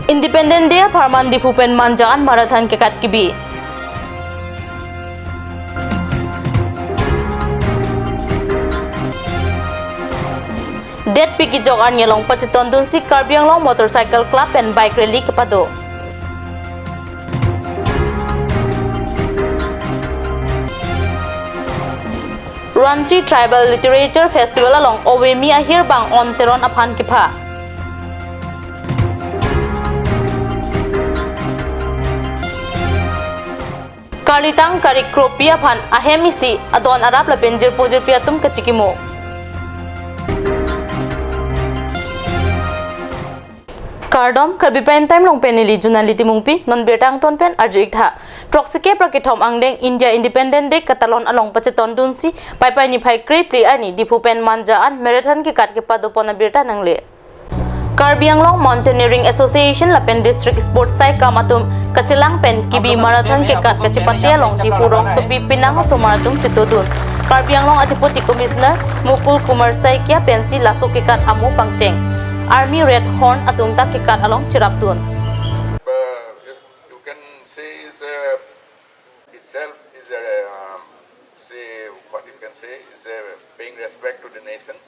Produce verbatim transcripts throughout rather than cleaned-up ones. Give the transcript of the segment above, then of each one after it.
Independence Day apharman Diphu pen Manja an marathon kekat kebi. Detpi kejok arni along pachetondunsi Karbi Anglong Motorcycle Club pen bike rally kepado. Ranchi Tribal Literature Festival along Ove-mi ahirbang On Teron aphan kepha. Karlitang Karik Kropi aphan ahem isi adon arap lapen jirpo jirpi atum kachikimo. Kardom, Karbi Prime Time along pen neli Junali Timungpi, non birta angton pen arju-ik tha. Throksi kep ra kethom angdeng India Independence Day katalon along pachetondunsi Paipai niphai krephli arni Diphu pen Manja an marathon kekat kepadopon abirta nangle. Karbi Anglong Mountaineering Association lapen District Sports Saikam atum kachelang pen kebi marathon kekat kachepate along Diphu rongsopi penang osomar atum chetodun. Karbi Anglong a-Deputy Commissioner Mukul Kumar Saikia pensi laso kekat amo pangcheng. Army Red Horn atum ta kekat along cherapdun. Uh, you can say is a, itself is a, um, say, what you can say is a paying respect to the nations.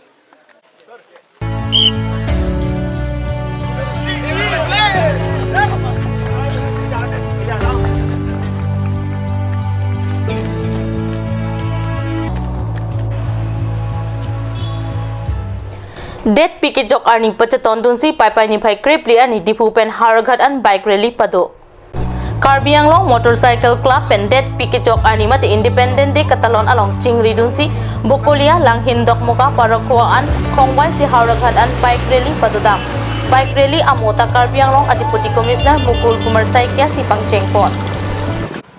Detpi kejok arni pachetondunsi Paipai niphai krephli arni Diphu pen Howraghat an bike rally pado. Karbi Anglong Motorcycle Club pen detpi kejok arni mate Independence Day katalon along chingridunsi Bokolia Langhin Dokmoka Parokhowa an khongvaisi Howraghat an bike rally padodam. Bike rally amo ta Karbi Anglong a-Deputy Commissioner Mukul Kumar Saikia si pangchengpon.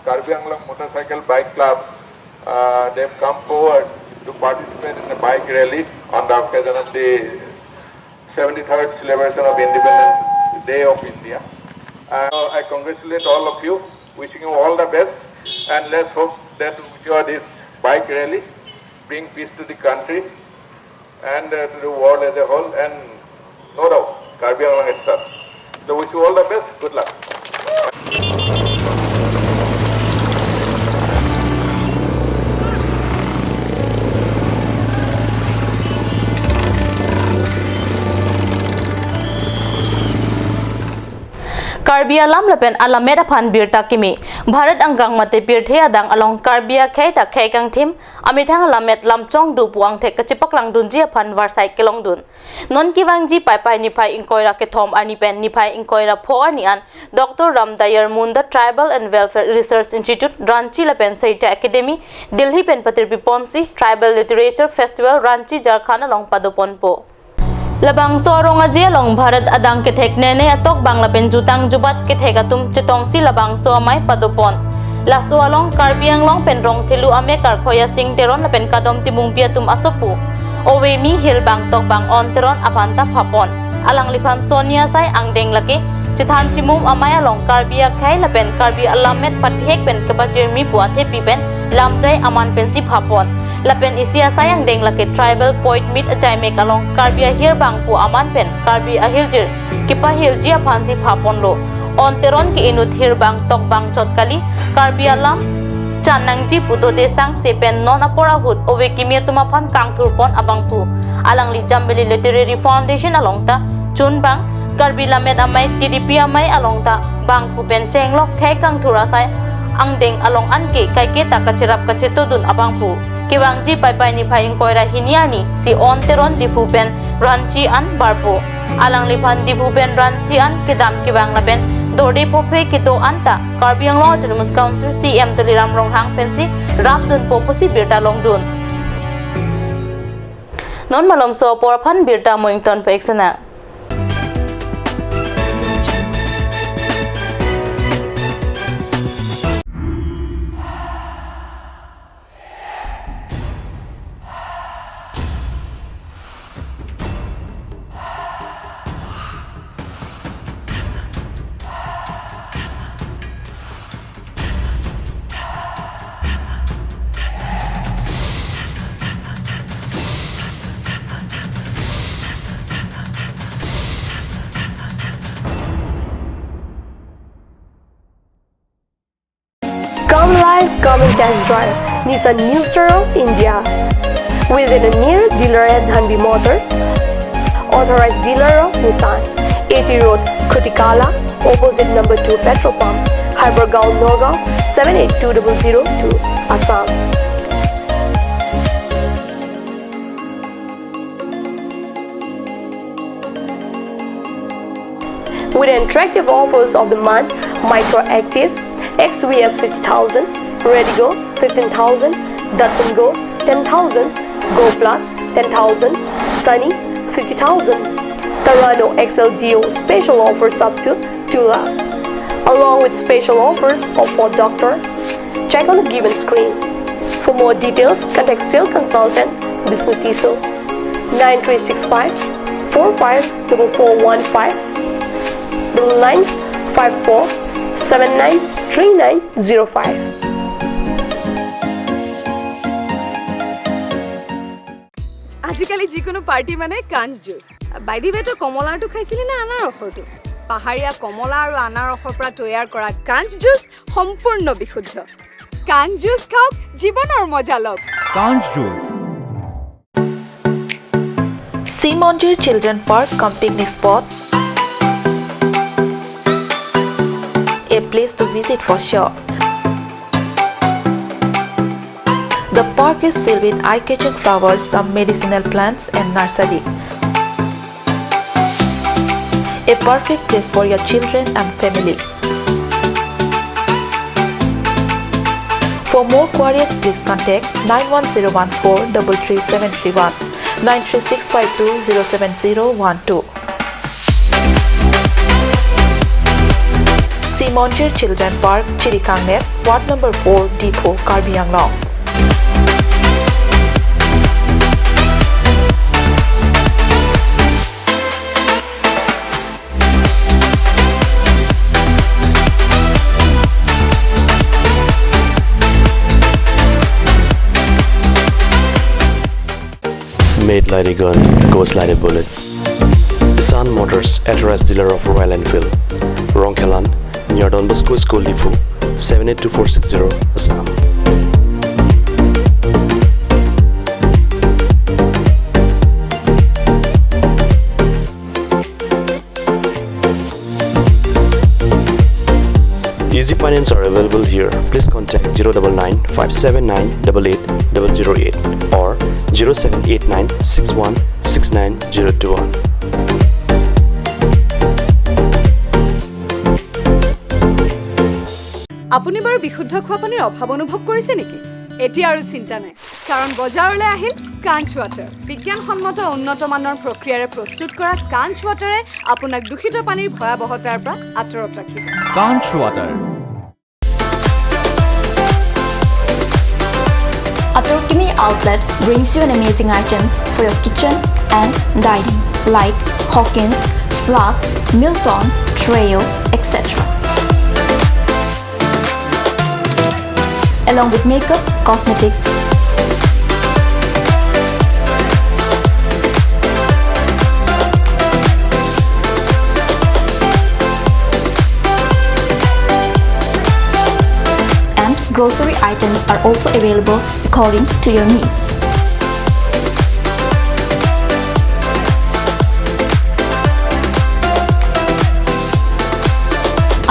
Karbi Anglong Motorcycle Bike Club, uh, they've come forward to participate in the bike rally on the occasion of the seventy-third celebration of Independence Day of India. Uh, I congratulate all of you, wishing you all the best, and let's hope that with your this bike rally, bring peace to the country and, uh, to the world as a whole, and no doubt, Karbi Anglong as such. So wish you all the best. Good luck. Karbi alam lapen alammet aphan birta kimi. Bharat angkang mate pirthe adang along Karbi akhei ta khei kangthim, amethang alammet lamchong do pu angthek kachepaklangdunji aphan varsai kelongdun. Non kevangji Paipai niphai ingkoi ra kethom arni pen niphai ingkoi ra pho arni an Doctor Ram Dayal Munda Tribal and Welfare Research Institute, Ranchi lapen Sahitya Academy, Delhi pen patirpiponsi Tribal Literature Festival Ranchi, Jharkhand along padoponpo. Labangso arong aje along Bharat adang kethek nene atokbang lapen jutang jubat kethek atum chetongsi labangso amei padopon. Laso along Karbi Anglong pen rong thelu amek Karkhoya Sing Teron lapen Kadom Timungpi atum asopo Ove-mi hirbang tokbang On Teron aphan ta phapon. Alangliphan soni asai angdeng lake chethan chimum amei along Karbi akhei lapen Karbi alammet pathek pen kepajirmi pu athepi pen lamjai aman pensi phapon. Lapen isi asai angdeng lake tribal poet meet ajaimek along Karbi ahirbang pu aman pen Karbi ahirjir kepahirji aphansi phaponlo. On Teron ke inut hirbang tokbang chot kali, Karbi alam chan nangji pu dode sangse pen non apor ahut ove kimi atum aphan kangthurpon abangphu. Alangli Jambili Literary Foundation along ta chunbang Karbi lammet amei T D P amei along ta bangphu pen chenglok khei kangthur asai angdeng along anke kaike ta kacherap kachetodun abangphu. Kevangji Paipai niphai ingkoi ra hini arni si On Teron Diphu pen Ranchi an barpo. Alangliphan Diphu pen Ranchi an kedam kevang lapen dorde phophe kedo an ta Karbi Anglong Autonomous Council C E M Tuliram Ronghang pensi rapdunpo pusi birta longdun. Non malomso apor aphan birta mo ingtonpik sena. Test drive Nissan New Star of India. Visit a nearest dealer at Dhanvi Motors, authorized dealer of Nissan, A T Road, Khutikala, opposite number two petrol pump, Hypergaon, Nagaon, seven eight two double zero two, Assam. With attractive offers of the month, Micro Active, X V S fifty thousand, Redigo fifteen thousand, Datsun Go ten thousand, Go Plus ten thousand, Sunny fifty thousand, Terrano X L D O special offers up to two lakh, along with special offers of Ford Doctor. Check on the given screen. For more details, contact sales consultant Bisnu Tisso, nine three six five four five double four one five, double nine five four seven nine three nine zero five. আজিকালি যিকোনো পাৰ্টি মানে কাঞ্চ juice. By the ৱে, তই কমলাৰটো খাইছিলি নে আনাৰসৰটো? পাহাৰীয়া কমলা আৰু আনাৰসৰ পৰা তৈয়াৰ কৰা কাঞ্চ জুচ সম্পূৰ্ণ বিশুদ্ধ। কাঞ্চ জুচ খাওক, জীৱনৰ মজা লওক। Kanch Juice. Simonjir Children Park cum picnic spot, a place to visit for sure. The park is filled with eye-catching flowers, some medicinal plants and nursery. A perfect place for your children and family. For more queries, please contact nine one zero one four double three seven three one, nine three six five two zero seven zero one two. Simonjir Children Park, Chirikangnep, Ward number four, Diphu, Karbi Anglong. Made like a gun, goes like a bullet. Sun Motors, authorized dealer of Royal Enfield, Rongkhelan, near Don Bosco School, Diphu, seven eight two four six zero, Assam. Easy finance are available here. Please contact zero double nine five seven nine double eight double zero eight or zero seven eight nine six one six nine zero two one. আপুনি বাৰু বিশুদ্ধ খোৱা পানীৰ অভাৱ অনুভৱ কৰিছে নেকি? এতিয়া আৰু চিন্তা নাই, কাৰণ বজাৰলৈ আহিল কাঞ্চ ৱাটাৰ। বিজ্ঞানসন্মত উন্নত মানৰ প্ৰক্ৰিয়াৰে প্ৰস্তুত কৰা কাঞ্চ ৱাটাৰে আপোনাক দূষিত পানীৰ ভয়াৱহতাৰ পৰা আঁতৰত ৰাখিব। Kanch Water. Atorkimi Outlet brings you an amazing items for your kitchen and dining, like Hawkins, Flax, Milton, Treo, et cetera, along with makeup, cosmetics, and grocery items are also available according to your needs.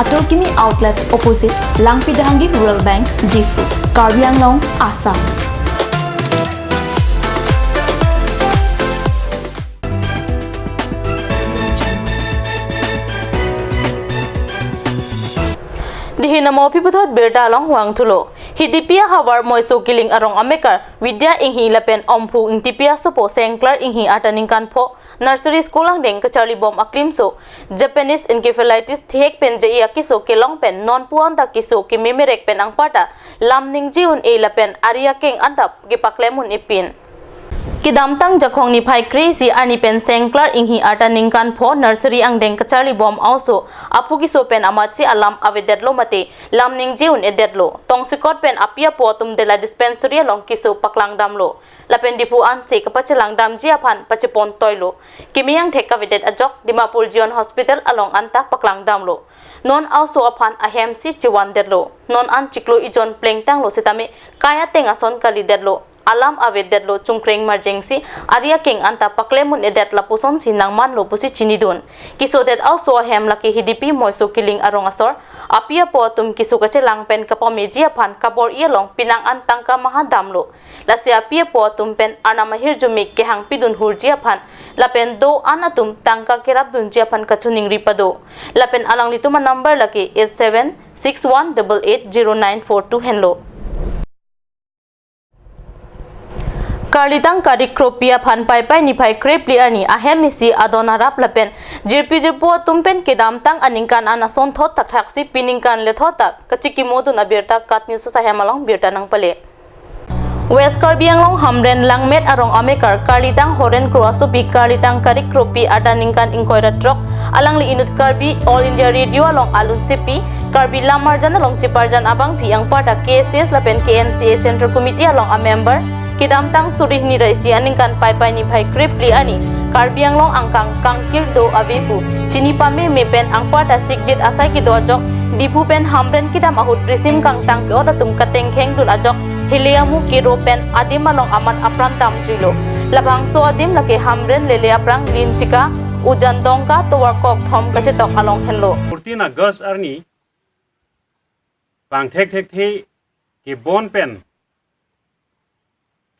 Atorkimi Outlet, opposite Langpi Dehangi Rural Bank, Diphu, Karbi Anglong, Assam. Dihi namo aphi puthot birta along vangthulo. Hidipi ahavar Moiso Kiling arong amekar Vidya Inghi lapen Omphu Ingtipi asopo Sengklar Inghi arta ningkan pho nursery school angdeng kacharlibom aklimso Japanese encephalitis thihek pen je-i akeso kelong pen non puan ta keso kememerek pen anparta lam ningje un-e lapen ari akeng adap kepaklem un-e pin. Kedamtang Jakhong niphai kre-isi arni pen Sengklar Inghi arta ningkan pho nursery angdeng kacharli bom a-oso aphu keso pen amatsi alam avedetlo mate lam ningje un-edetlo. Tongsekot pen api apo atum Dela dispensary along keso paklangdamlo. Lapen Diphu ansi kapachelangdamji aphan pachepon toilo. Kimi angthek kavedet ajok Dimapur Zion Hospital along anta paklangdamlo. Non a-oso aphan ahemsi chevandetlo. Non an chiklo ejon plengtanglo sitame kai ateng ason kalidetlo. Alam avedetlo, chungkreng marjengsi ari akeng anta paklem un-edet lapusonsi nangmanlo pusi chinidun. Kesodet a-oso ahem lake Hidipi Moiso Killing arong asor. Api apo atum keso kachelang pen kapameji aphan kabor-i along penang an tangka maha damlo. Lasi api apo atum pen arnam ahirjume kehang pidun hurji aphan lapen do-an atum tangka kerapdunji aphan kachiningri pado. Lapen alanglitum a-number lake eight seven six one double eight zero nine four two henlo. Karlitang Karik Kropi aphan Paipai niphai krephli arni ahem isi adon arap lapen jirpi jirpo atum pen kedamtang aningkan an asonthot thakthaksi piningkan lethot ta kachikimodun abirta KAT News ahem along birta nangpale. West Karbi Anglong Hamren Langmet arong amekar Karlitang Horen Kro asopi Karlitang Karik Kropi arta ningkan ingkoi ra throk, alangli inut Karbi All India Radio along alunsepi Karbi Lam Arjan along cheparjan abangpi anparta K S S lapen K N C A Central Committee along a-member, kedamtang suri hini ra isi aningkan Paipai niphai krephli arni Karbi Anglong angkang kangkir do ave pu chini pameme pen anparta sikjit asai kedo ajok Diphu pen Hamren kedam ahut risim kangtang ke-ot atum katengkhengdun ajok hile amu kero pen adim along amat apran damjuilo. Labangso adim lake Hamren lele aphrang Linchika, Ujan Dongka tovar kok thom kachetok along henlo. Fourteen August arni pangthek thekthe kebon pen,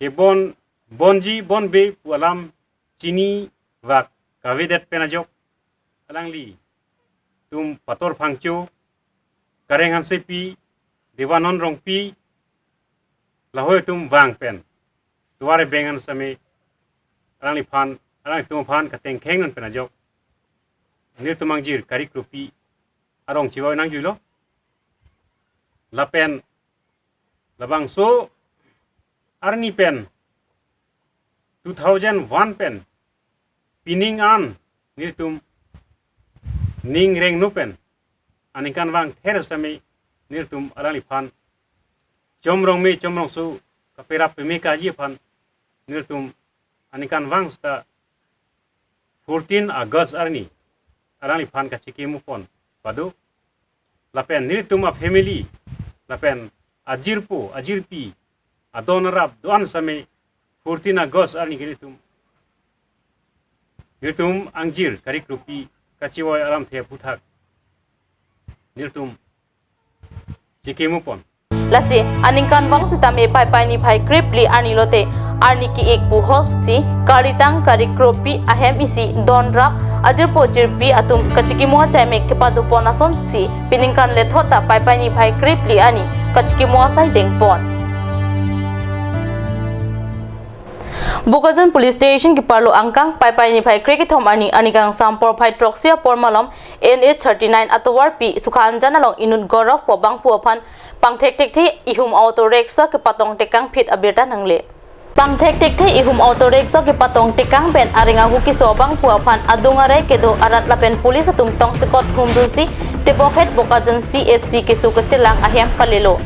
kebon, bonji bonbe pu alam chinivak kavedet pen ajok alanglitum Pator Phangcho, Kareng Hansepi, Devanand Rongpi, lahei atum vang pen tovar beng an sitame alangliphan, alanglitum aphan katengkhengdun pen ajok nelitum angjir Karik Kropi arong chevoi nangjuilo. Lapen labangso arni pen two thousand one pen pining an nelitum ning rengno pen aningkanvang ther sitame nelitum alangliphan chomrong me chomrongso kaperap peme kaji aphan nelitum aningkanvang seta fourteen August arni alangliphan kachikimopon pado. Lapen nelitum a-family lapen ajirpo ajirpi adon arap do-an sitame fourteen August arni ke nelitum, nelitum angjir Karik Kropi kachevoi alamthe aphuthak nelitum chikimopon. Lasi aningkanvang sitame Paipai niphai krephli arni lote arni ke-ik pu ahutsi Karlitang Karik Kropi ahem isi don rap ajirpo jirpi atum kachikimo achai mek kepadopon asonsi piningkan lethot ta Paipai niphai krephli arni kachikimo asai dengpon. Bokajan Police Station keparlo angkang Paipai niphai krekethom arni aningkan sampor phai throksi apor malom N H thirty-nine atovarpi Sukha Anjan along inut Gaurav pu abangphu aphan pangthek thekthe ihum auto rickshaw kepatong tekangphit abirta nangle. Pangthek thekthe ihum auto rickshaw kepatong tekang pen areng ahu keso abangphu aphan adung arei kedo arat lapen police atum tongsekot humdunsi tebokhet Bokajan C H C keso kachelang ahem palelo.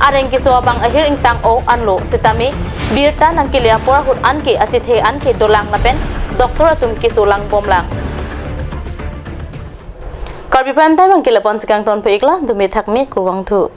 Areng keso abang ahir ingtang-o anlo sitame birta nangkele apor ahut anke achethe anke dolang lapen doctor atum keso langbomlang. Karbi Prime Time anke lapu-an si kangtonpo-iklo, dome thakme, kurvangthu.